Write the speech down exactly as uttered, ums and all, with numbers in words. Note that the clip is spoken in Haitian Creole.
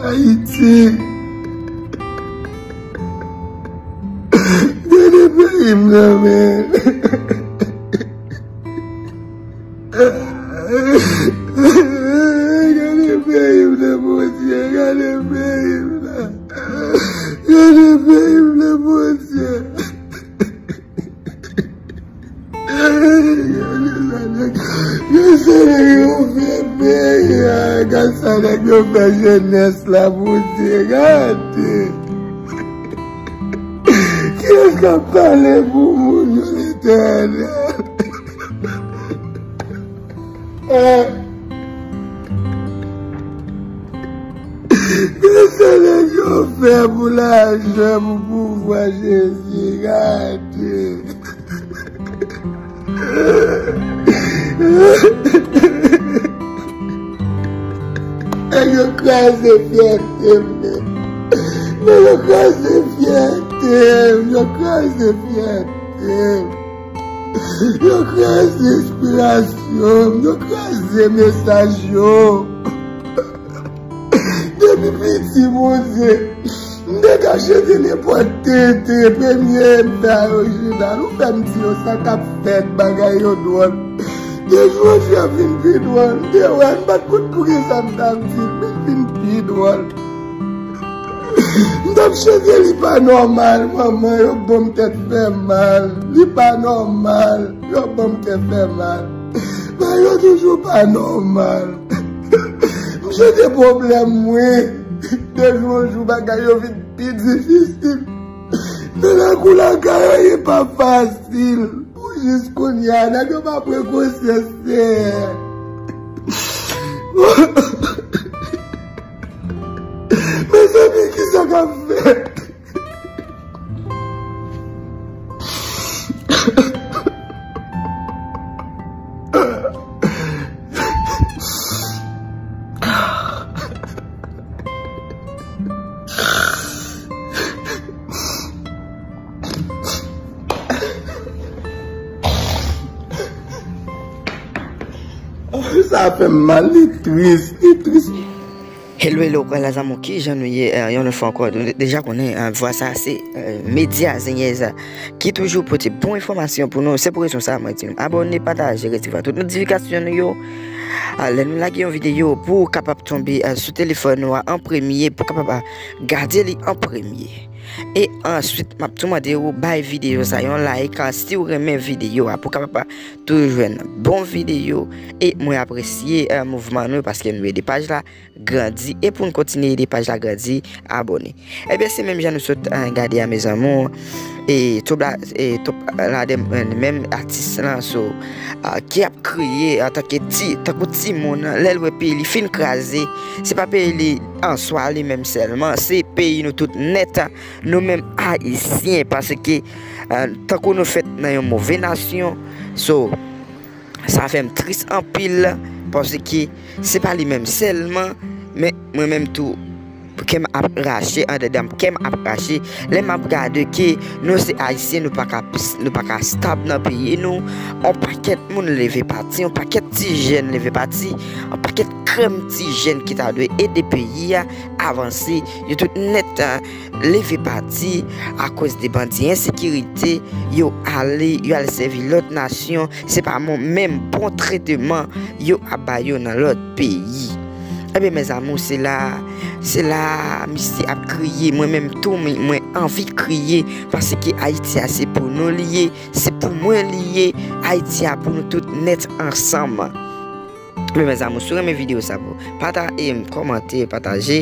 Ayiti. Gade peyi m nan, men. Gade peyi m nan, Bondye, gade peyi m nan. Gade peyi m nan, Bondye. Gade sa nèg, gade sa nèg yo fè peyi a, gade sa nèg yo fè jenès la, Bondye, gade. Kiyès k ap pale pou moun yo, Letènèl? Gade sa nèg yo fè pou lajan, pou pouvwa, Jezi, gade. Nèg yo kraze fyète m, men. Nèg yo kraze fyète m, yo kraze fyète m. Yo kraze enspirasyon m, yo kraze mesaj yo. Depi piti, Bondye, m te ka chante nenpòt tenten, premye m fè a orijinal. Ou fè m di yo sa k ap fèt, bagay yo dwòl. De jou an jou ap vin pi dwòl. M te wè, m pa t konn poukisa m t ap di l, men l vin pi dwòl. M t ap chante li pa nòmal, manman, yo ban m tèt fè mal. Li pa nòmal, yo ban m tèt fè mal. Bagay yo toujou pa nòmal. M chante pwoblèm mwen. De jou an jou, bagay yo vin pi difisil. Nan lakou lakay, anyen pa fasil. Pou jis kounye a, nèg yo pa pran konsyans, Senyè. Mezanmi, kisa k ap fèt? Sa fè m mal, li tris, li tris. Hello, hello, kòl zanmi, kijan nou ye? Eh, yon lòt fwa ankò, nou deja konnen, eh, vwa sa se, eh, Medya Zenyèz, eh, ki toujou pote bon enfòmasyon pou nou. Se pou rezon sa, mwen di nou, abòne, pataje, aktive tout notifikasyon nou yo. Ah, lè nou lage yon videyo, pou w kapab tonbe, eh, sou telefòn ou a an premye, pou w kapab, ah, gade li an premye. E answit, m ap tou mande w bay videyo sa yon like, ah, si w renmen videyo a, pou w kapab, ah, toujou jwenn bon videyo. E mwen apresye, eh, mouvman nou, paske nou ede paj la grandi. E pou n kontinye ede paj la grandi, abòne. Ebyen, se menm jan nou sot, eh, gade a, mezanmi. E top la, e top la de, eh, menm atis lan, so, ah, ki ap kriye antanke ti, tankou timoun, lè l wè peyi li fin kraze. Se pa peyi li an swa li menm sèlman, se peyi nou tout nèt, nou menm Ayisyen, paske, eh, tankou nou fèt nan yon move nasyon, so, sa fè m tris anpil, paske se pa li menm sèlman, men mwen menm tou, kè m ap rache, andedan m, kè m ap rache. Lè m ap gade ke nou se Ayisyen, nou pa ka, nou pa ka stab nan peyi nou. On pakèt moun leve pati, on pakèt ti jèn leve pati, on pakèt krèm ti jèn ki ta dwe ede peyi a avanse, yo tout nèt, ah, leve pati akoz de bandi ensekirite, yo ale, yo al sèvi lòt nasyon, se pa menm bon tretman yo ap ba yo nan lòt peyi. Ebyen, mezanmi, se la, se la misye ap kriye, mwen menm tou, mwen, mwen anvi kriye, paske Ayiti a se pou nou li ye, se pou mwen li ye, Ayiti a pou nou tout nèt ansanm. Men, mezanmi, si w renmen videyo sa, pou pata-, e, kòmante, pataje,